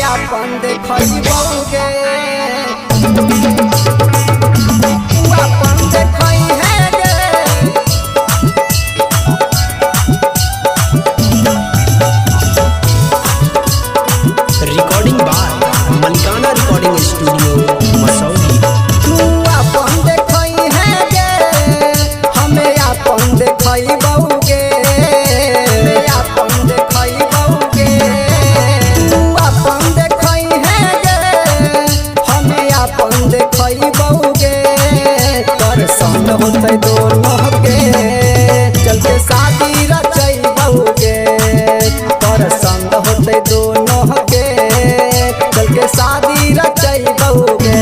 अपन देखबौगे। तू अपन देखै है गे। Recording by Malikana recording studio Masaurhi. तू अपन देखै है गे, हमे अपन देखबौगे। अपन देखबौगे। तू अपन देखै है गे, हमे अपन देखबौगे। परेशान होतै दोनों के, चलते शादी रचैबौगे। परेशान होतै दोनों के, चल के शादी रचैबौगे।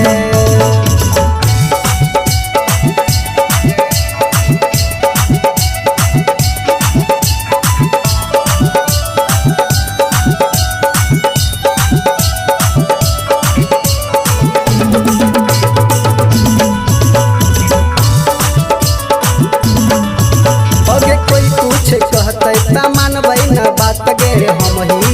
अगे कोई कुछ कहतै त मानबै न बात गे, हम ही